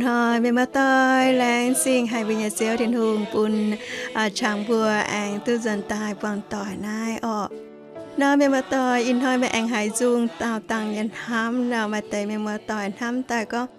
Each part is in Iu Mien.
Nor mienh muoz-doic, laengz zingh haic mbuo nyei Ziouv Tin-Hungh bun qangx mbuo aengx duqv nzuonx daaih buangh doic naaiv orqc. Nor mienh muoz-doic, ih hnoi meih aengx haiz nzung daauh dangh nyei hnamv nor, maaih deix mienh muoz-doic hnamv daaih gorngv,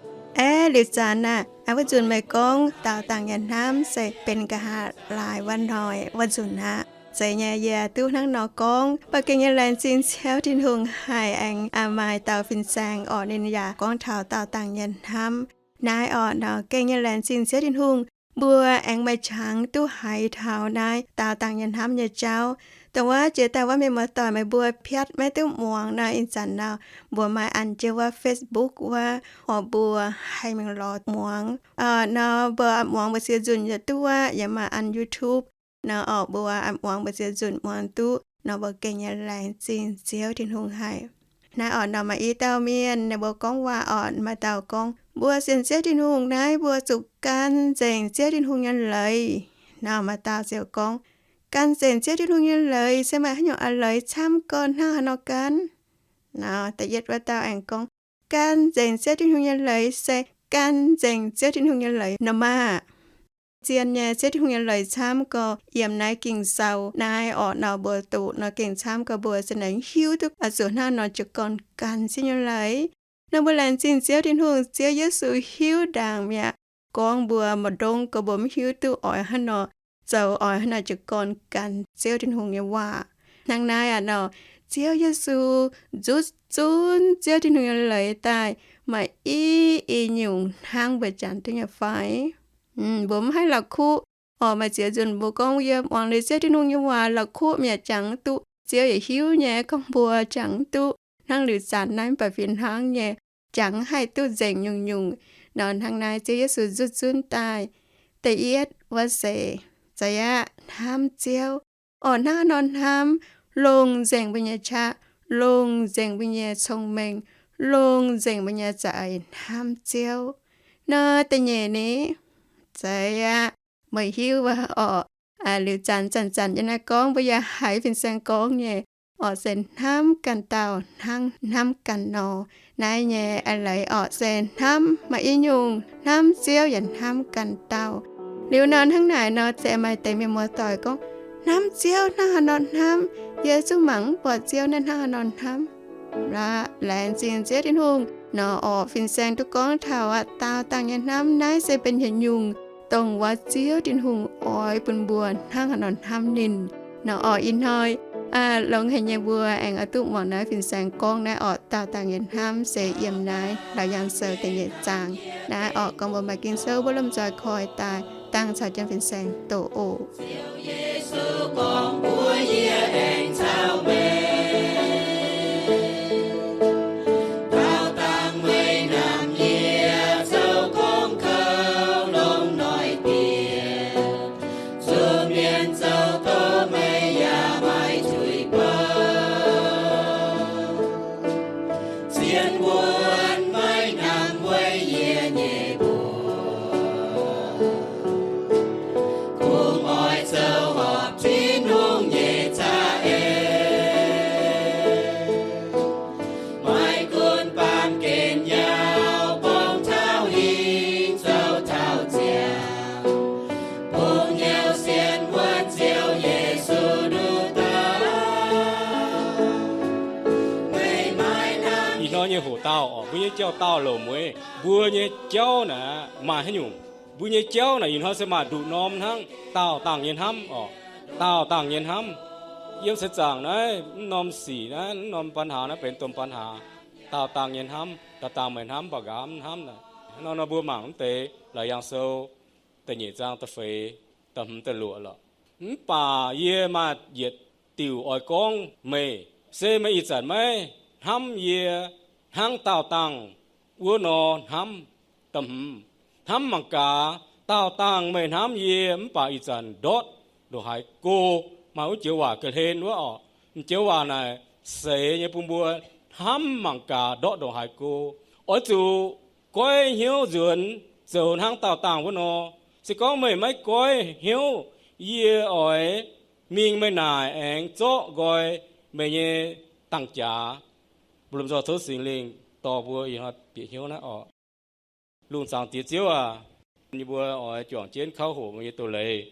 Aeqv, liuz zanc aah, wuov nzunc meih gorngv daauh dangh nyei hnamv se benx nqa'haav laaic wuov hnoi wuov nzunc aqv. Zeiz nyei, yie duqv hnangv nor gorngv. Mv baac gengh nyei laengz zingh Ziouv Tin-Hungh haih aengx maaih dauh fin-saeng orqc, ninh yaac gorngv taux daauh dangh nyei hnamv. Naaiv orqc nor gengh nyei laengz zingh Ziouv Tin-Hungh, mbuo aengx maaih qangx duqv haiz taux naaiv daauh dangh nyei hnamv nyei jauv. Dongh wuov jiex daaih wuov mienh muoz-doic, meih mbuo piatv maiv duqv muangx nor, ih zanc nor mbuo maaih an jienv wuov Facebook wuov orqc, mbuo haih mingh lorz muangx. Nor mbuo muangx mbu'ziex nzunc yaac duqv aqv, yaac maaih an YouTube nor orqc, mbuo muangx mbu'ziex nzunc muangx duqv nor, mbuo gengh nyei laengz zingh Ziouv Tin-Hungh haic. Naaiv orqc nor maaih i dauh mienh ninh mbuo gorngv waac orqc, maaih dauh gorngv, mbuo sienx Ziouv Tin-Hungh naaiv mbuo zuqc gan nzengc Ziouv Tin-Hungh nyei leiz. Nor maaih dauh ziouc gorngv, gan nzengc Ziouv Tin-Hungh nyei leiz se maaih haaix nyungc a'leiz camv gorqv hnangv haaix nor gan? Nor da'yietv wuov dauh aengx gorngv, gan nzengc Ziouv Tin-Hungh nyei leiz se gan nzengc Ziouv Tin-Hungh nyei leiz nor maah! Zien nyei, Ziouv Tin-Hungh nyei leiz camv gorqv yiem naaiv Ging-Sou naaiv orqc nor, mbuo doqc nor gengh camv gorqv mbuo za'naaic hiuv duqv oix zuqc hnangv nor jiez gorn gan Ziouv nyei leiz. Nor mbuo laengz zingh Ziouv Tin-Hungh, Ziouv Yesu hiuv ndaangc mi'aqv. Gorngv mbuo maaih ndongc gorngv mbuo mv hiuv duqv oix hnangv nor zoux, oix hnangv nor jiez gorn gan Ziouv Tin-Hungh nyei waac. Hnangv naaiv aqv nor, Ziouv Yesu nzutv zunv Ziouv Tin-Hungh nyei leiz daaih maaih i, i nyungc hnangv mbuo janx duqv nyei fai? Mbuo mv haih la'kuqv orqc. Maaih ziex nzunc mbuo gorngv yie muangx liuz Ziouv Tin-Hungh nyei waac la'kuqv mi'aqv, jangx duqv. Ziouv yaac hiuv nyei gorngv mbuo jangx duqv hnangv liuz zanc naaiv, mv baac fih hnangv nyei jangx haih duqv nzengc nyungc-nyungc. Nor hnangv naaiv Ziouv Yesu nzutv zunv daaih. Da'yietv wuov se, zeiz aqv, hnamv Ziouv. Orqc, hnangv haaix nor hnamv? Longc nzengc mbuo nyei qaqv, longc nzengc mbuo nyei cong-mengh, longc nzengc mbuo nyei za'eix hnamv Ziouv. Nor da'nyeic ni, zeiz aqv, meih hiuv wuov orqc, liuz zanc zanc-zanc yiem naaiv gorngv, mbuo yaac haiz fin-saeng gorngv nyei orqc, se hnamv ganh dauh hnangv hnamv ganh nor. Naaiv nyei a'leiz orqc se hnamv maaih i nyungc, hnamv Ziouv yaac hnamv ganh dauh. Liuz nor hnangv naaic nor, se maaih deix mienh muoz-doic gorngv, hnamv Ziouv hnangv haaix nor hnamv? Yie zungv mangc mv buatc Ziouv naaiv hnangv haaix nor hnamv. Aqv, laengz zingh Ziouv Tin-Hungh nor orqc, fin-saeng duqv gorngv taux aqv, daauh dangh nyei hnamv naaiv se benx haaix nyungc, dongh wuov Ziouv Tin-Hungh oix bun mbuo hnangv haaix nor hnamv ninh. Nor orqc, ih hnoi longx haic nyei mbuo aengx oix duqv muangx naaiv fin-saeng gorngv naaiv orqc, daauh dangh nyei hnamv se yiem naaiv Laauc Yaangh Sou da'nyeic zaang. Naaiv orqc gorngv mbuo maaih Ging-Sou, mbuo lomh nzoih koi daaih dangh caux jienv fin-saeng doqc oc. Yesu gorngv mbuox yie, aengx caux meih, daauh dangh meih namx yie zoux gong kouv longc noic dieh, zuqc mienh zoux doqc meih yaac maiv zuiz bou. Zien wuonv maiv namx weic yie nyei mbuox, kungx oix zoux horpc Tin-Hungh nyei za'eix. Maiv gunv baamh gen yaac bong taux hingh zoux taux ziangh, bungx hnyouv sienx wuonv Ziouv Yesu nduqc dauh. Meih maiv hnamv ih hnoi nyei hoc dauh orqc, mbuo nyei jauv-dauh loc mueiz, mbuo nyei jauv naaic maaih haaix nyungc? Mbuo nyei jauv naaic ih hnoi se maaih nduqc norm hnangv, daauh dangh nyei hnamv orqc, daauh dangh nyei hnamv. Yiem seix zaangc naaiv mv norm sic naaiv, mv norm ปัญหา naaiv benx domh ปัญหา, daauh dangh nyei hnamv, daauh dangh meih hnamv mv baac nqa'haav mv hnamv naaic. Hnangv nor nor mbuo mangc mv deix Laauc Yaangh Sou da'nyeic zaang da'feix, da'hmz da'luoqc lorqc. Mv baac yie maaih yietc diuc oix gorngv meih, se meih ih zanc maiv hnamv yie hnangv daauh dangh wuov nor hnamv. Da'hmz, hnamv mangc gaax, daauh dangh meih hnamv yie mv baac ih zanc ndortv ndongc haaix go. Maaih wuov joux waac ga'hlen wuov orqc. M'joux waac naaic seix nyei bun mbuo hnamv mangc gaax ndortv ndongc haaix go. Oix zuqc goiv hnyouv nzuonx zoux hnangv daauh dangh wuov nor. Se gorngv meih maiv goiv hnyouv, yie oix mingh meih naaic aengx zorqv nqoi meih nyei dangh jaax. Mbuo lomh nzoih tov Singx Lingh dorh mbuo ih hnoi bieqc hnyouv naaiv orqc. Lungh zaangc Diex Ziouv aac, yie mbuo oix juangc jienv kauv hoqc meih nyei doz-leiz.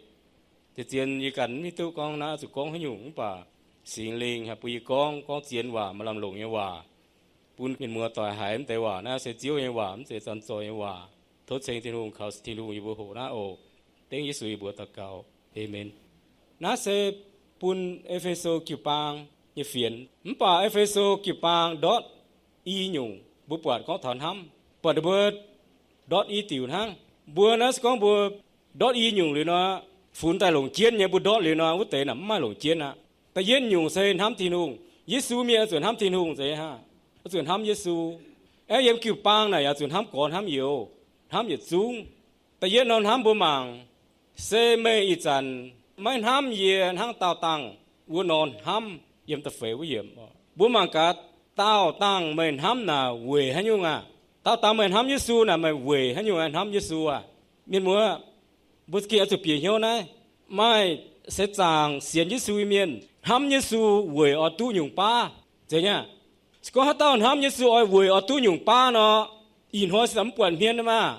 Zien-zien yie ganh mv hiuv duqv gorngv naaiv zuqc gorngv haaix nyungc, mv baac Singx Lingh haih bun yie gorngv, gorngv zien waac, maaih lamh longc nyei waac, bun mienh muoz doic haiz mv deix waac naaiv se Ziouv nyei waac, mv zeiz zorn-zoih nyei waac. Tov ceng Tin-Hungh, kaux Tin-Hungh yie mbuo hoqc naaiv oc. Dengv Yesu yie mbuo daux gaux. Aamen. Naaiv se bun E^fe^so jiu-baang nyei fienx. Mv baac E^fe^so jiu-baang ndortv i nyungc, mbuo buatc gorngv taux hnamv, buatc ninh mbuo ndortv i diuc hnangv. Mbuo naaiv se gorngv mbuo ndortv i nyungc liuz nor, funx daaih longc jienv nyei, mbuo ndortv liuz nor, wuov deix naaic mv maaih longc jienv aqv. Da'yietv nyungc se hnamv Tin-Hungh. Yesu mienh oix zuqc hnamv Tin-Hungh zeiz hnangv, oix zuqc hnamv Yesu. Aeqv, yiem jiu-baang naaic yaac zuqc hnamv gorx hnamv youz, hnamv yietc zungv. Da'yietv norm hnamv mbuo mangc, se meih ih zanc maiv hnamv yie hnangv daauh dangh wuov nor hnamv. Yiem da'feix wuov yiemc, mbuo mangc gaax, daauh dangh meih hnamv naaic weic haaix nyungc aqv? Daauh dangh meih hnamv Yesu naaic meih weic haaix nyungc aqv hnamv Yesu aah? Mienh muoz, mbuo za'gengh oix zuqc bieqc hnyouv naaiv. Maaih seix zaangc sienx Yesu nyei mienh hnamv Yesu weic oix duqv nyungc baav. Zeiz nyei aqv. Se gorngv haaix dauh hnamv Yesu oix weic oix duqv nyungc baav nor, ih hnoi se mv buatc hmien maah!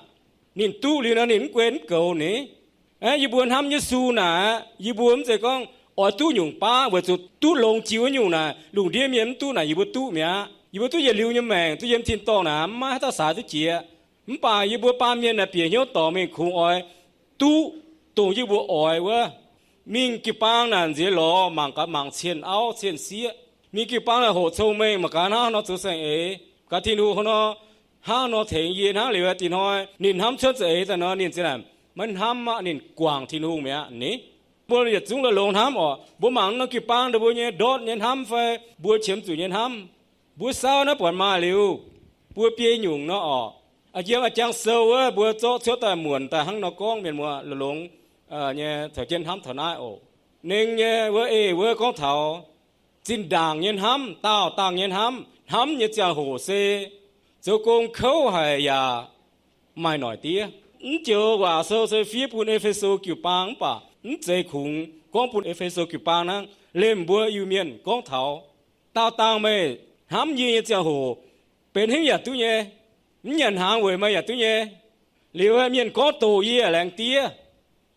Ninh duqv liuz nor ninh mv guen mv goux ni. Aeqv, yie mbuo hnamv Yesu naaic, yie mbuo mv zeiz gorngv oix duqv nyungc baav weic zuqc duqv longx jiex wuov nyungc naaic, lungh ndiev mienh mv duqv naaic yie mbuo duqv mi'aqv. Yie mbuo duqv yietc liuz nyei maengc, duqv yiem tin-dorngh naaic mv maaih haaix dauh saaix duqv jiex. Mv baac yie mbuo baamh mienh naaic bieqc hnyouv dorngc mingh kungx oix duqv dongh yie mbuo oix wuov. Mingh jiu-baang naaic nziex lorz mangc gaax mangc cien auv cien sieqv. Mingh jiu-baang naaic hoqc cong-mengh mangc gaax hnangv haaix nor zoux saeng-eix, gaax Tin-Hungh hnangv nor, hnangv haaix nor tengx yie hnangv liuz dinh hnoi ninh hnamv cuotv za'eix daaih nor ninh zinh naaic maiv hnamv aqv, ninh guangc Tin-Hungh mi'aqv ni. Mbuo yietc zungv longx-longx hnamv orqc. Mbuo mangc norm jiu-baang ndau mbuo nyei ndortv nyei hnamv fai mbuo qiemx zuqc nyei hnamv. Mbuo saauv naaiv buatc maaih liuz, mbuo biei nyungc nor orqc. A'jiem a'jang sou wuov mbuo zorqv cuotv daaih muonc daaih hnangv nor gorngv mienh muoz longx-longx nyei caux jienv hnamv taux naaiv oc. Nengh nyei wuov eix wuov gorngv taux zinh ndaangc nyei hnamv, daauh dangh nyei hnamv. Hnamv nyei ziangh hoc se zoux gong kouv haic yaac maaih noic diev. Mv joux waac sou se fiev bun E^fe^so jiu-baang mv baac mv zeiz kungx gorngv bun E^fe^so jiu-baang hnangv, liemh mbuo Iu-Mienh gorngv taux daauh dangh meih hnamv yie nyei ziangh hoc benx haaix nyungc yaac duqv nyei. Mv nyanc hnaangx weic meih yaac duqv nyei. Liuz mienh gorngv doqc yie yaac laengz diev.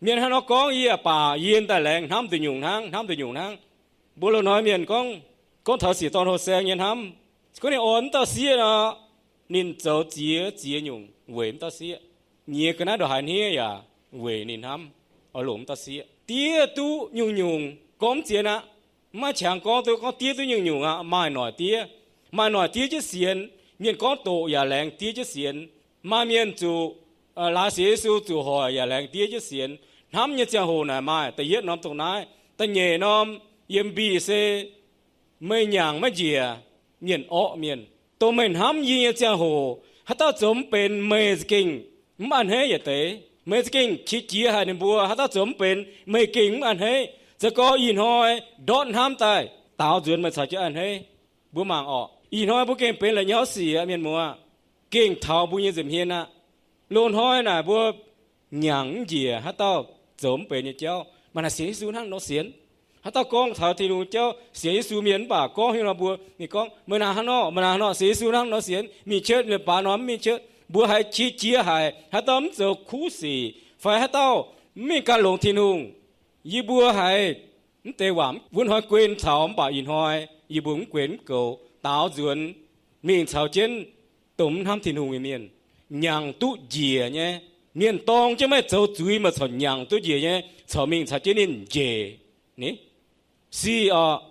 Mienh hnangv nor gorngv yie yaac baac yie daaih laengz hnamv nduqc nyungc hnangv, hnamv nduqc nyungc hnangv. Mbuo loz-hnoi mienh gorngv, gorngv taux siec dorn hlo saeng nyei hnamv, se gorngv ninh oix mv dauh sieqv nor, ninh zoux ziex ziex nyungc weic mv dauh sieqv. Nyiex ga'naaiv ndongc haaix hniev yaac weic ninh hnamv, oix longc mv dauh sieqv. Diev duqv nyungc-nyungc gorngv mv zien aqv. Mv maaih qangx gorngv duqv gorngv diev duqv nyungc-nyungc aqv. Maaih noic diev, maaih noic diev jienv sienx. Mienh gorngv doqc yaac laengz diev jienv sienx. Maaih mienh zuqc laaix sienx Yesu zuqc hoic yaac laengz diev jienv sienx. Hnamv nyei ziangh hoc naaic maaih da'yietv norm dongh naaiv. Da'nyeic norm yiem mbih se meih nyaangc maiv njiec mienh orqv mienh. Dongh meih hnamv yie nyei ziangh hoc, haaix dauh zoux mv benx meih za'gengh mv a'hneiv yietc deix. Meih za'gengh qiex jiez haic ninh mbuo. Haaix dauh zoux mv benx meih gengh mv a'hneiv. Za'gengh ih hnoi ndortv hnamv daaih daaux nzuonx meih caux jienv a'hneiv. Mbuo mangc orqc, ih hnoi mbuo gengh benx la'nyauv sic aqv mienh muoz, gengh taux mbuo nyei nza'hmien aqv. Loz-hnoi naaic mbuo nyaangc mv njiec haaix dauh zoux mv benx nyei jauv. Maaih naaic sienx Yesu hnangv nor sienx. Haaix dauh gorngv taux Tin-Hungh jauv, sienx Yesu mienh mv baac gorngv haaix nor mbuo, ninh gorngv meih naaic hnangv nor, meih naaic hnangv nor, sienx Yesu hnangv nor sienx, mingh cuotv, leiz-baaix nor mv mingh cuotv. Mbuo haiz qiex jiez haic haaix dauh mv zoux kuv sic fai haaix dauh mv mingh gan longx Tin-Hungh. Yie mbuo haiz mv deix waac wuov hnoi guen caux mv baac ih hnoi yie mbuo mv guen mv goux, daaux nzuonx mingh caux jienv dongh mv hnamv Tin-Hungh nyei mienh, nyaangc duqv njiec nyei. Mienh dorng jienv meih zoux zuiz, meih corc nyaangc duqv njiec nyei, corc mingh caux jienv ninh njiec. Ni, sic orqc,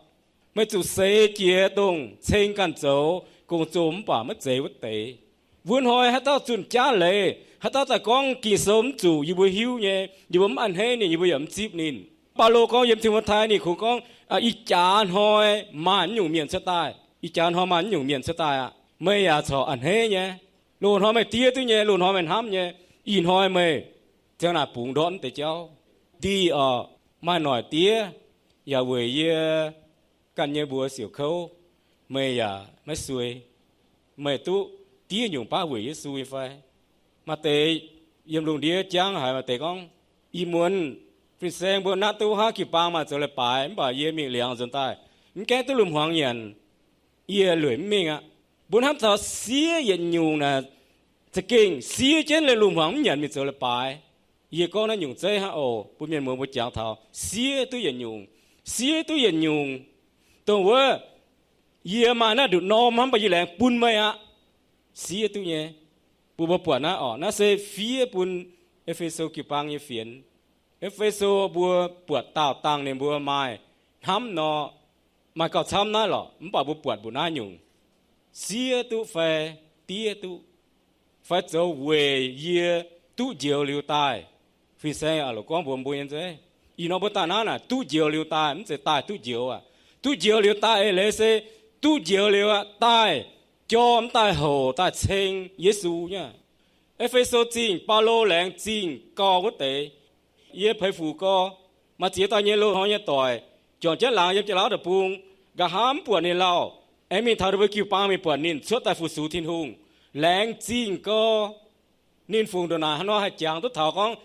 meih zuqc seix jiex dongh ceng ganh zoux gong-zoh mv baac maiv zeiz wuov deix. Wuov hnoi haaix dauh zunh jaav leiz, haaix dauh daaih gorngv Ging-Sou mv zuqc, yie mbuo hiuv nyei, yie mbuo mv a'hneiv ninh, yie mbuo yaac mv zipv ninh. Baulo gorngv yiem Ti^mo^tai ninh kungx gorngv, ih jaax hnoi maaih naaiv nyungc mienh cuotv daaih. Ih jaax hnoi maaih naaiv nyungc mienh cuotv daaih aqv. Meih yaac corc a'hneiv nyei. Loz-hnoi meih diev duqv nyei, loz-hnoi meih hnamv nyei, ih hnoi meih ziang naaic bungx ndortv mv deix jauv. Ndih orqc, maaih noic diev yaac weic yie ganh nyei mbuox siouc kouv, meih yaac maiv suei. Meih duqv diev nyungc baav weic Yesu nyei fai? Maaih deix yiem lungh ndiev jangv haic, maaih deix gorngv, ih muonz fin-saeng mbuo natv duqv haav jiu-baang maaih zoux leiz-baaix mv baac yie mingh liangx nzuonx daaih, mv gaengh duqv lungh hmuangx nyanc, yie lueic mv mingh aqv. Mbuo hnamv taux siev yietc nyungc naaic, za'gengh siev jienv leiz-lungh hmuangx mv nyanc mingh zoux leiz-baaix. Yie gorngv naaiv nyungc zeiv hnangv oc, bun mienh muoz mbuo jangx taux siev duqv yietc nyungc, siev duqv yietc nyungc. Dongh wuov, yie maaih naaiv nduqc norm hnangv, mv baac yie laengz bun meih aqv. Siev duqv nyei. Bun mbuo buatc naaiv oc, naaiv se fiev bun E^fe^so jiu-baang nyei fienx. E^fe^so mbuo buatc daauh dangh ninh mbuo maaih hnamv nor, maaih gauh camv naaiv lorqc, mv baac mbuo buatc mbuoqc naaiv nyungc, siev duqv fai diev duqv, fai zoux weic yie duqv njoux liuz daaih. Fin-saeng aac lorqc gorngv mbuox mbuo nyei nzeiv. Ih hnoi mbuo daaih naaiv naaic duqv njoux liuz daaih, mv zeiz daaih duqv njoux aqv. Duqv njoux liuz daaih eix leiz se duqv njoux liuz aqv, daaih jorm daaih houc daaih ceng Yesu nyei. E^fe^so Zingh, Baulo laengz zingh gau wuov deix. Yie peix fuc gau, maaih ziex dauh nyei loz-hnoi nyei doic, juangc jienv laangz yiem Janx-Lauv Deic-Bung, nqa'haav mv buatc ninh lauh. Aengx mingh taux ninh mbuo jiu-baang mingh buatc ninh cuotv daaih fu-sux Tin-Hungh. Laengz zingh gau, ninh fungc ndongc naaic hnangv nor haih jangx duqv taux gorngv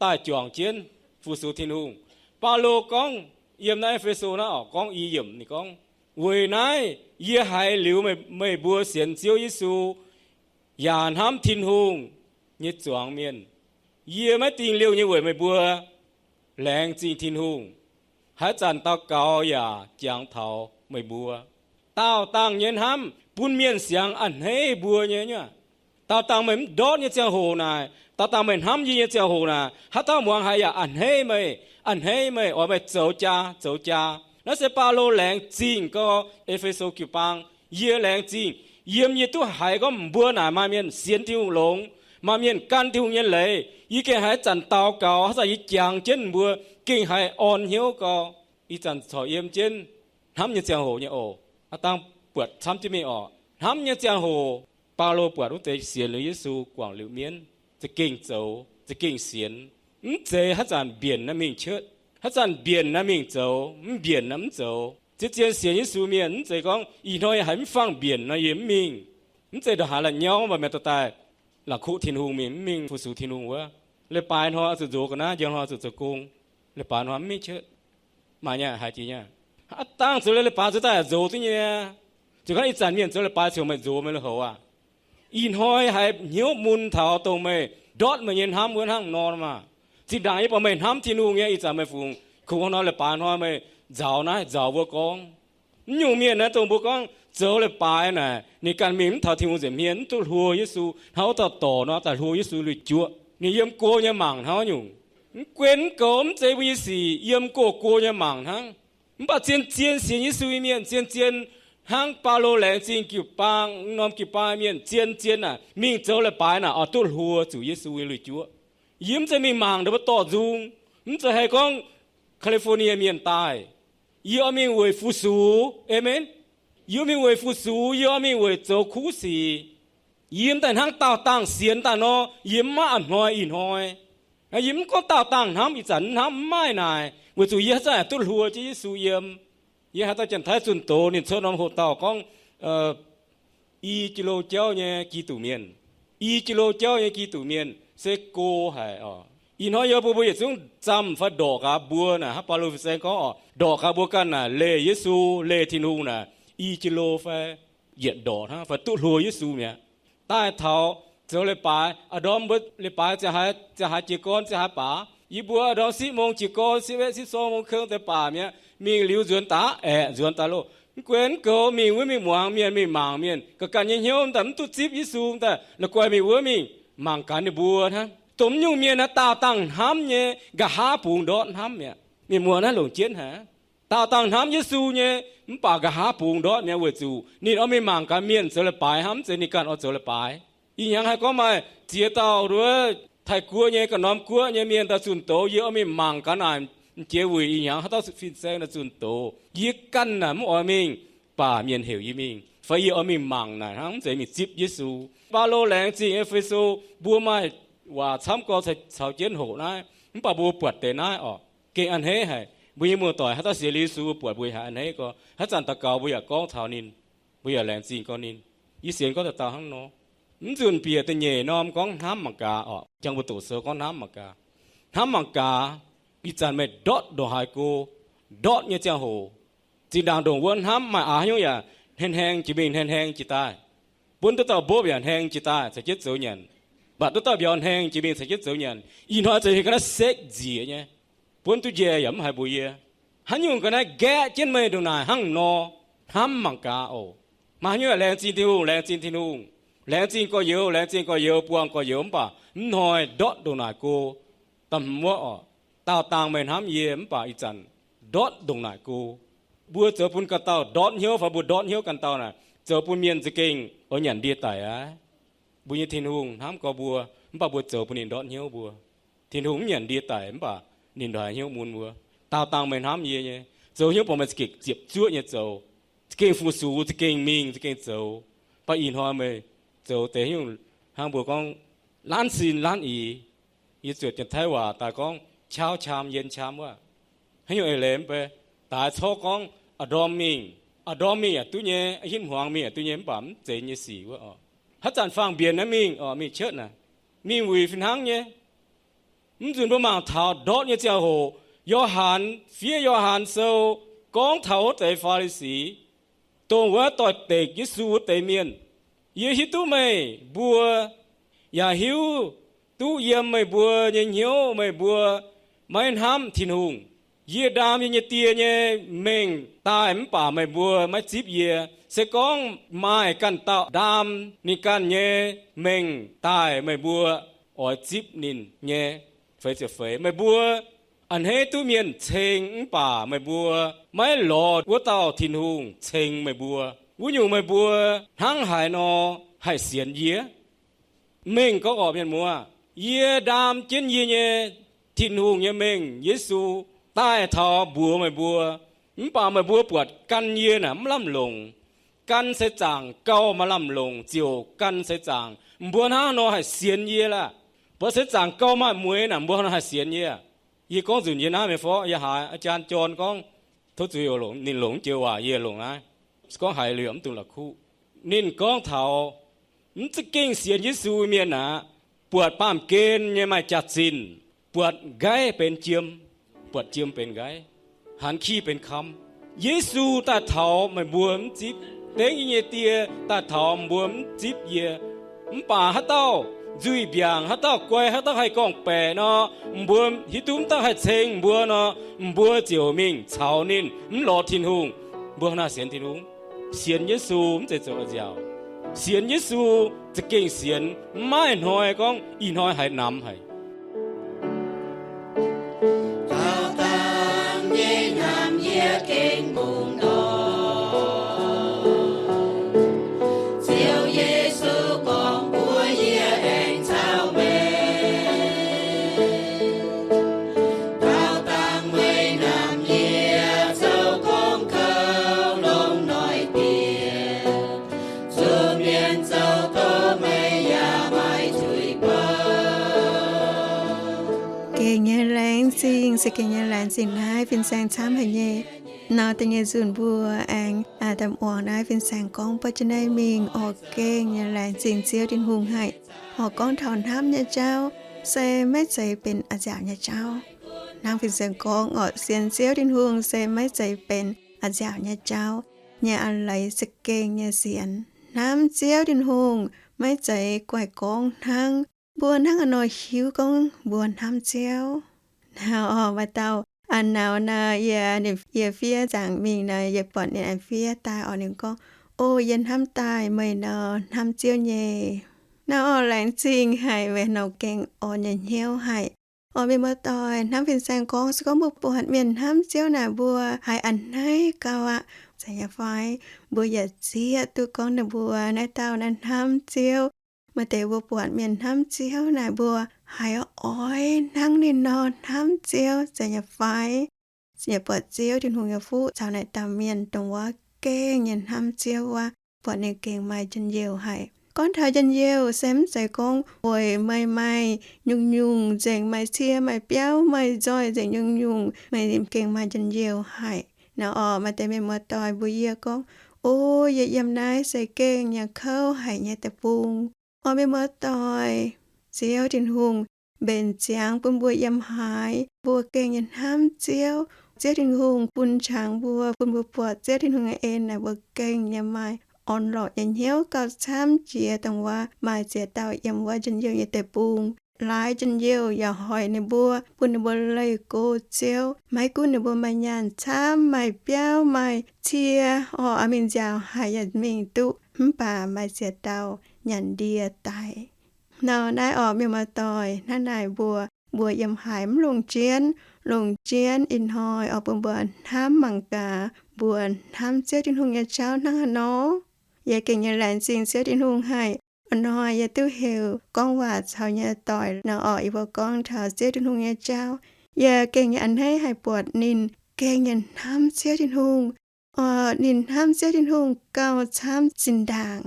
daaih juangc jienv fu-sux Tin-Hungh. Baulo gorngv yiem naaiv E^fe^so naaiv oc, gorngv i yiemc ninh gorngv, weic naaiv yie haiz liuz meih mbuo sienx Ziouv Yesu yaac hnamv Tin-Hungh nyei zuangx mienh. Yie maiv dingh liouh nyei weic meih mbuo laengz zingh Tin-Hungh. Haaix zanc daux gaux yaac jangx taux meih mbuo. Daauh dangh nyei hnamv bun mienh siangx a'hneiv mbuo nyei nyuoqc. Daauh dangh meih mv ndortv nyei ziangh hoc naaic, daauh dangh meih hnamv yie nyei ziangh hoc naaic, haaix dauh muangx haiz yaac a'hneiv meih, a'hneiv meih, oix meih zoux jaa, zoux jaa. Naaiv se Baulo laengz zingh gau E^fe^so jiu-baang. Yie laengz zingh, yiem yie duqv haiz gorngv mbuo naaic maaih mienh sienx Tin-Hungh longx, maaih mienh gan Tin-Hungh nyei leiz. Yie gengh haiz zanc daux gaux, haaix zanc yie jangx jienv mbuo, gengh haiz orn hnyouv gau. Ih zanc corc yiem jienv hnamv nyei ziangh hoc nyei oc. Aav dangh buatc camv jienv mingh oc. Hnamv nyei ziangh hoc, Baulo buatc wuov deix sienx liuz Yesu guangc liuz mienv, za'gengh zoux, za'gengh sienx. Mv zeiz haaix zanc mbienc naaiv mingh cuotv, haaix zanc mbienc naaiv mingh zoux, mv mbienc naaiv mv zoux. Zien-zien sienx Yesu mienh mv zeiz gorngv ih hnoi haiz mv fangh mbienc nor yie mv mingh. Mv zeiz ndongc haaix la'nyauv mv baac meih dorh daaih la'kuqv Tin-Hungh mingh, mv mingh fu-sux Tin-Hungh wuov. Leiz-baaix hnoi oix zuqc nzox ga'naaiv, njang hnoi oix zuqc zoux gong. Leiz-baaix hnoi mv mingh cuotv. Maaih nyei haiz jiex nyei. Aav dangh zoux leiz-baaix zoux daaih nzox duqv nyei. Zoux ga'naaiv ih zanc mienh zoux leiz-baaix cingx meih nzox meih lui-houx aqv. Ih hnoi haiz hnyouv mun taux dongh meih ndortv meih nyei hnamv wuov hnangv nor maah. Zinh ndaangc yie buatc meih hnamv Tin-Hungh nyei, ih zanc meih fungc kungx hnoi leiz-baaix hnoi meih nzaaux naaiv nzaaux wuov gorngv. Mv nyungc mienh naaiv dongh mbuo gorngv zoux leiz-baaix naaic, ninh ganh mingh mv taux Tin-Hungh nza'hmien, mv duqv hluo Yesu, hnangv wuov dauh dorc nor daaih hluo Yesu lui-juoqv. Ninh yiem go nyei mangc hnangv nyungc. Mv gunv mv goux mv zeiz mbuo nyei sic, yiem go-go nyei mangc hnangv. Mv baac zien-zien sienx Yesu nyei mienh, zien-zien hnangv Baulo laengz zingh jiu-baang, norm jiu-baang mienh, zien-zien naaic mingh zoux leiz-baaix naaic oix duqv hluo zuqc Yesu nyei lui-juoqv. Yie mv zeiz mingh mangc ndongc mbuo dorh nzung, mv zeiz haih gorngv California mienh daaih. Yie oix mingh weic fu-sux. Aamen. Yie oix mingh weic fu-sux, yie oix mingh weic zoux kuv sic. Yie mv daaih hnangv daauh dangh sienx daaih nor, yie mv maaih a'hnoi ih hnoi. Yie mv gorngv daauh dangh hnamv, ih zanc mv hnamv, mv maaih naaic, weic zuqc yie haaix zanc yaac duqv hluo jienv Yesu yiem. Yie haaix dauh Janx-Taiv zunh doz, ninh cuotv norm hoc dauh gorngv, i jiex lo jauv nyei Giduc mienh, i jiex lo jauv nyei Giduc mienh se go haic oc. Ih hnoi yie mbuo mbuo yietc zungv zaamh fai ndorqc gaax mbuo naaic, hnangv Baulo fin-saeng gorngv oc, ndorqc gaax mbuo ganh naaic leih Yesu, leih Tin-Hungh naaic, i jiex lo fai yietc ndorqc hnangv fai duqv hluo Yesu mi'aqv. Daaih taux zoux leiz-baaix, a'ndorm mbuo leiz-baaix ziangh haaix, ziangh haaix jiez gorn, ziangh haaix baac. Yie mbuo a'ndorm sipv mong jiez gorn, sipv-etv sipv sorng mong keng deix baac mi'aqv. Mingh liuz nzuonx daaih aeqv, nzuonx daaih loh. Mv gunv mv goux, mingh wuov mingh muangx mienh, mingh mangc mienh, ga'ganh nyei hnyouv daaih mv duqv zipv Yesu, daaih la'guaih mingh wuov mingh mangc gaax ninh mbuo hnangv. Dongh mv nyungc mienh naaiv daauh dangh hnamv nyei, nqa'haav bungx ndortv hnamv mi'aqv. Mienh muoz naaiv longc jienv haic. Daauh dangh hnamv Yesu nyei, mv baac nqa'haav bungx ndortv mi'aqv weic zuqc ninh oix mingh mangc gaax mienh zoux leiz-baaix hnangv, mv zeiz ninh ganh oix zoux leiz-baaix. Ih hnyangx haih gorngv maaih ziex dauh wuov Taiv-Guoqv nyei ga'norm guoqv nyei mienh daaih zunh doz, yie oix mingh mangc gaax naaic, m'jiex wuic ih hnyangx haaix dauh fin-saeng daaih zunh doz. Yie ganh naaic mv oix mingh, baac mienh heuc yie mingh, fai yie oix mingh mangc naaic hnangv, mv zeiz mingh zipv Yesu. Baulo laengz zingh E^fe^so, mbuo maaih waac camv gorx caux jienv hoqc naaiv, mv baac mbuo buatc deix naaiv oc, gengh a'hneiv haic. Mbuo nyei muoz-doic haaix dauh sienx Yesu, mbuo buatc mbuo haiz a'hneiv gorx. Haaix zanc daux gaux mbuo yaac gorngv taux ninh, mbuo yaac laengz zingh gorx ninh. Yie sienx gorngv dauh dauh hnangv nor. Mv nzunc bieqc da'nyeic norm gorngv hnamv mangc gaax oc. Jangx mbuo doqc sou gorngv hnamv mangc gaax. Hnamv mangc gaax, ih zanc meih ndortv ndongc haaix go, ndortv nyei ziangh hoc, zinh ndaangc ndongc wuov hnamv maaih aav nyungc yaac hneng-hneng jiex mingh, hneng-hneng jiex daaih. Bun duqv dauh mbopv yaac hneng jiex daaih caux jienv zoux nyanc. Mv baac duqv dauh mbiauz hneng jiex mingh caux jienv zoux nyanc. Ih hnoi zoux heuc ga'naaiv sekv nzieqc nyei. Bun duqv njaih yaac mv haih mbuox yie. Haaix nyungc ga'naaiv gaeqv jienv meih ndongc naaic hnangv nor, hnamv mangc gaax oc. Maaih haaix nyungc laengz zingh Tin-Hungh, laengz zingh Tin-Hungh, laengz zingh gorx-youz, laengz zingh gorx-youz, buangh gorx-youz, mv baac mv hnoi ndortv ndongc naaic go. Da'hmz wuov oc, daauh dangh meih hnamv yie, mv baac ih zanc ndortv ndongc naaic go. Mbuo zoux bun ganh dauh ndortv hnyouv fai mbuo ndortv hnyouv ganh dauh naaic, zoux bun mienh za'gengh oix nyanc ndie daic aqv. Mbuo nyei Tin-Hungh hnamv gorx mbuo, mv baac mbuo zoux bun ninh ndortv hnyouv mbuo. Tin-Hungh mv nyanc ndie daic, mv baac ninh ndongc haaix hnyouv mun mbuo. Daauh dangh meih hnamv yie nyei, zoux hnyouv bun meih za'gengh ziepc zuoqv nyei zoux, za'gengh fu-sux, za'gengh mingh, za'gengh zoux. Mv baac ih hnoi meih zoux deix hnyouv hnangv mbuo gorngv laanv sin laanv ix. Yie zuotc janx-taiv waac daaih gorngv qauv qam, yien qam wuov. Haaix nyungc eix leiz mv bei, daaix corc gorngv a'ndorm mingh, a'ndorm mingh yaac duqv nyei, hinv hmuangx mingh yaac duqv nyei, mv baac mv zeiz nyei sic wuov oc. Haaix zanc faang-mbienx naaiv mingh oc, mingh cuotv naaic, mingh wuic fih hnangv nyei. Mv nzunc mbuo mangc taux ndortv nyei ziangh hoc, Yo^han, fiev Yo^han Sou gorngv taux wuov deix Faa^li^si, dongh wuov doix-dekc Yesu wuov deix mienh, Yie hiuv duqv meih mbuo, yaac hiuv duqv yiem meih mbuo nyei hnyouv meih mbuo maiv hnamv Tin-Hungh. Yie ndaam yie nyei Die nyei mengh daaih mv baac meih mbuo maiv zipv yie. Se gorngv maaih ganh dauh ndaam ninh ganh nyei mengh daaih, meih mbuo oix zipv ninh nyei. Feix ziepc feix, meih mbuo a'hneiv duqv mienh ceng mv baac meih mbuo maiv lorz wuov dauh Tin-Hungh ceng meih mbuo. Wuov nyungc meih mbuo hnangv haaix nor haih sienx yie? Mengh gorngv orqc, mienh muoz, yie ndaam jienv yie nyei Tin-Hungh nyei mengh, Yesu, daaih taux mbuox meih mbuo. Mv baac meih mbuo buatc gan yie naaic mv lamh longc. Gan seix zaangc gauh maaih lamh longc ziouc gan seix zaangc. Mbuo hnangv nor haih sienx yie laah? Buatc seix zaangc gauh maaih mueix naaic, mbuo hnangv nor haih sienx yie? Yie gorngv nzunc yie naaiv mingh forv, yie haiz อาจารย์ John gorngv, tov zuiz oc, ninh longc joux waac, yie longc naaiv. Se gorngv haiz liuz mv dungx la'kuqv. Ninh gorngv taux mv za'gengh sienx Yesu mienh aqv, buatc baamh gen nyei maaih jaax-zinh, buatc nqaiv benx jiem, buatc jiem benx nqaiv, hanx kih benx kamv. Yesu daaih taux meih mbuo mv zipv, dengv yie nyei Die daaih taux mbuo mv zipv yie. Mv baac haaix dauh nzuih mbiaangc, haaix dauh guai, haaix dauh haih gorngv-baeqc nor, mbuo hiuv duqv mv dauh haih ceng mbuo nor, mbuo ziouc mingh caux ninh, mv lorz Tin-Hungh. Mbuo hnangv naaiv sienx Tin-Hungh, sienx Yesu mv zeiz zoux a'nziaauc. Sienx Yesu za'gengh sienx, mv maaih hnoi gorngv ih hnoi haiz namx haic. Daauh dangh nyei hnamv yie gengh bungx ndorm. Ziouv Yesu gorngv mbuox yie aengx caux meih. Daauh dangh meih hnamv yie zoux gong kouv longc noic dieh, zuqc mienh zoux doqc meih yaac maaih zuiz bou. Gengh nyei laengz zingh, se gengh nyei laengz zingh naaiv fin-saeng camv haic nyei. Nor da'nyeic nzunc mbuo aengx daaih muangx naaiv fin-saeng gorngv butv jienv naaiv mingh oc. Gengh nyei laengz zingh Ziouv Tin-Hungh haic. Oc, gorngv taux hnamv nyei jauv se maiv zeiz benx a'nziaauc nyei jauv. Hnangv fin-saeng gorngv oc, sienx Ziouv Tin-Hungh se maiv zeiz benx a'nziaauc nyei jauv. Nyei a'leiz za'gengh nyei sienx. Hnamv Ziouv Tin-Hungh maiv zeiz guaih gorngv hnangv. Mbuo hnangv haaix nor hiuv gorngv mbuo hnamv Ziouv? Naaiv oc, maaih dauh a'hneiv naaic, yie, yie fiev nzaangc mingh naaic, yie buatc ninh aengx fiev daaih oc. Ninh gorngv, O, yie hnamv daaih meih nor, hnamv Ziouv nyei. Naaiv oc, laengz zingh haic, weic nor gengh orn nyei hnyouv haic. Oc, mienh muoz-doic, hnamv fin-saeng gorngv, se gorngv mbuo buatc mienh hnamv Ziouv naaic, mbuo haiz a'hneiv gauh aqv, zeiz nyei fai? Mbuo yaac zieqv duqv gorngv ninh mbuo naaiv dauh naaiv hnamv Ziouv. Maaih deix mbuo buatc mienh hnamv Ziouv naaic, mbuo haiz oix hnangv ninh nor hnamv Ziouv, zeiz nyei fai? Yaac buatc Ziouv Tin-Hungh nyei fuqv caux naaic dauh mienh dongh wuov gengh nyei hnamv Ziouv wuov, buatc ninh gengh maaih njien-youh haic. Gorngv taux njien-youh se mv zeiz gorngv weic meih maaih nyungc-nyungc nzengc, maaih cie maaih biauv maaih nzoih nzengc nyungc-nyungc, meih gengh maaih njien-youh haic. Naaiv oc, maaih deix mienh muoz-doic mbuox yie gorngv, O, yie yiem naaiv se gengh nyei kouv haic nyei deic-bung. Oc, mienh muoz-doic, Ziouv Tin-Hungh mbenc ziangx bun mbuo yiem haaix, mbuo gengh nyei hnamv Ziouv. Ziouv Tin-Hungh bun qangx mbuo, bun mbuo buatc Ziouv Tin-Hungh nyei en naaic, mbuo gengh nyei maaih orn-lorqc nyei hnyouv gauh camv jiex dongh wuov maaih ziex dauh yiem wuov njien-youh nyei deic-bung. Laaix njien-youh yaac hoic ninh mbuo, bun ninh mbuo leih go Ziouv. Maiv gunv ninh mbuo maaih nyaanh camv, maaih biauv, maaih cie, oix mingh nziaaux haaix yaac mingh duqv, mv baac maaih ziex dauh nyanc ndie daic. Nor naaiv orqc, mienh muoz-doic, hnangv naaic mbuo, mbuo yiem haaix mv longc jienv, longc jienv ih hnoi oix bun mbuo hnamv mangc gaax, mbuo hnamv Ziouv Tin-Hungh nyei jauv hnangv haaix nor. Yie gengh nyei laengz zingh Ziouv Tin-Hungh haic. Ih hnoi yie duqv heuc gorngv waac caux nyei doic nor orqc, yie mbuo gorngv taux Ziouv Tin-Hungh nyei jauv. Yie gengh nyei a'hneiv haic buatc ninh gengh nyei hnamv Ziouv Tin-Hungh. Orqc, ninh hnamv Ziouv Tin-Hungh gauh camv zinh ndaangc.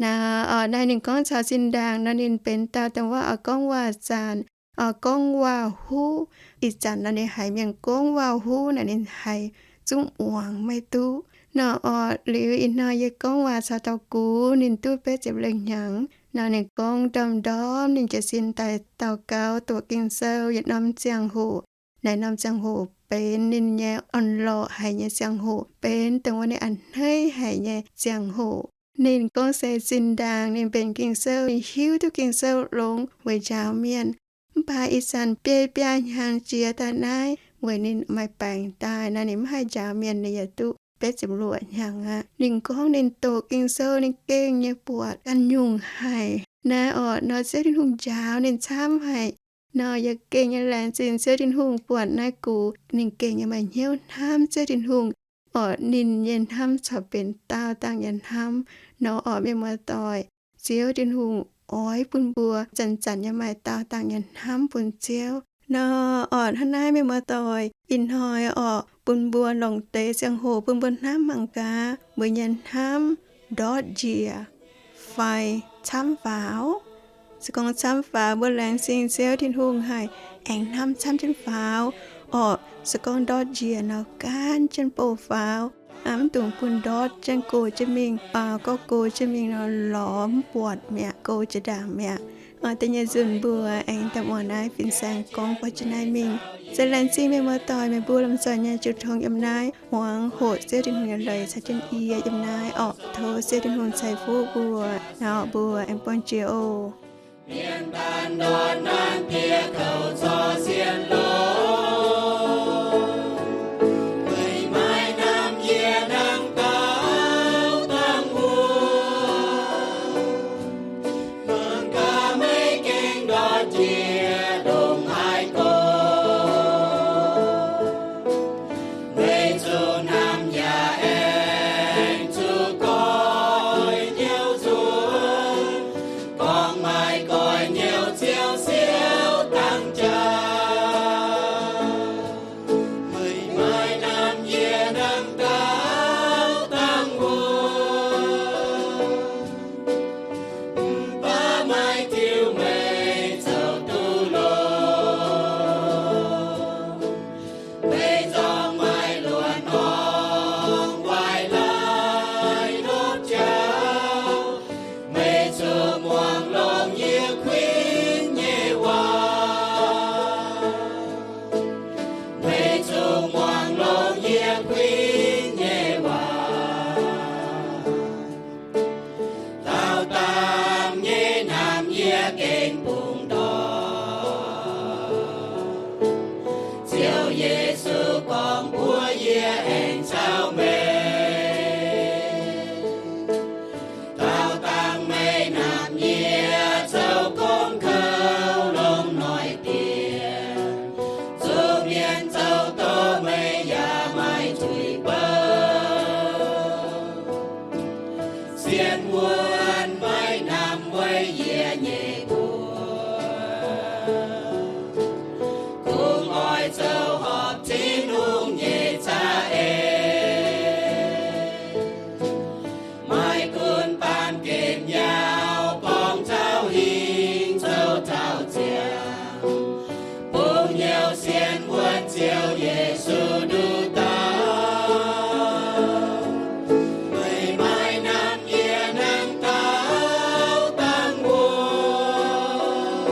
Naaiv orqc, naaiv ninh gorngv caux zinh ndaangc nor, ninh benx dauh dongh wuov oix gorngv waac zanc, oix gorngv waac-huv. Ih zanc nor ninh haiz mienh gorngv waac-huv naaic ninh haiz zungv muangx maiv duqv. Nor orqc, liuz ih hnoi yie gorngv waac caux dauh gux, ninh duqv betv ziepc lengh hnyangx. Nor ninh gorngv ndorm-ndorm ninh jiez sin daaih daux gaux doqc Ging-Sou yietc norm ziangh hoc. Naaiv norm ziangh hoc benx ninh nyei orn-lorqc haic nyei ziangh hoc, benx dongh wuov ninh a'hneiv haic nyei ziangh hoc. Ninh gorngv se zinh ndaangc ninh mbenc Ging-Sou, ninh hiuv duqv Ging-Sou longx weic njaaux mienh. Mv baac ih zanc biei biaa hnyangx jiex daaih naaiv, weic ninh maaih baengc daaih nor, ninh mv haih njaaux mienh, ninh yaac duqv betv ziepc luoqc hnyangx aqv. Ninh gorngv ninh doqc Ging-Sou ninh gengh nyei buatc ganh nyungc haic. Naaiv orqc, nor Ziouv Tin-Hungh njaaux ninh camv haic. Nor yie gengh nyei laengz zingh Ziouv Tin-Hungh buatc naaiv gux ninh gengh nyei maaih hnyouv hnamv Ziouv Tin-Hungh, orqc, ninh nyei hnamv corc benx daauh dangh nyei hnamv. Nor orqc, mienh muoz-doic, Ziouv Tin-Hungh oix bun mbuo zanc-zanc nyei maaih daauh dangh nyei hnamv bun Ziouv. Nor orqc, hnangv naaiv mienh muoz-doic, ih hnoi orqc, bun mbuo longc deix ziangh hoc bun mbuo hnamv mangc gaax, mbuo nyei hnamv ndortv njiec fai camv faaux. Se gorngv camv faaux, mbuo laengz zingh Ziouv Tin-Hungh haic, aengx hnamv camv jienv faaux. Orqc, se gorngv ndortv njiec nor, gaanv jienv bouh faaux. Mv dungx bun ndortv jienv go jienv mingh. Gorngv go jienv mingh nor, lorz mv buatc mi'aqv, go jiex ndaangc mi'aqv. Da'nyeic nzunc mbuo aengx daaih muangx naaiv fin-saeng gorngv buatc jienv naaiv mingh. Se laengz zingh mienh muoz-doic, meih mbuo lomh nzoih nyei jiu tong yiem naaiv muangx hoqc Ziouv Tin-Hungh nyei leiz caux jienv yie yiem naaiv orqc. Tov Ziouv Tin-Hungh ceix fuqv mbuo, nor mbuo aengx buangh jiex oc. Daauh dangh nyei naamh yie gengh bungx ndortv. Ziouv Yesu gorngv mbuox yie aengx caux meih, daauh dangh meih naamh yie zoux gong kouv longc noic bieqc, zuqc mienh zoux doqc meih yaac maaih zuiz beuv. Sienx wuonh maiv namx weic yie nyei mbuox, kungx oix zoux horpc Tin-Hungh nyei za'eix. Maiv gunv baamh gen yaac borngz taux hingv zoux taux ziangx, bungx hnyouv sienx wuonh Ziouv Yesu nduqc dauh. Meih maiv namx yie hnangv daauh dangh wuom,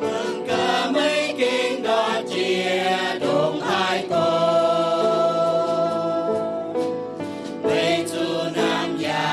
mangc gaax meih gengh ndortv jiex ndongc haaix gorx. Meih zuqc namx yaac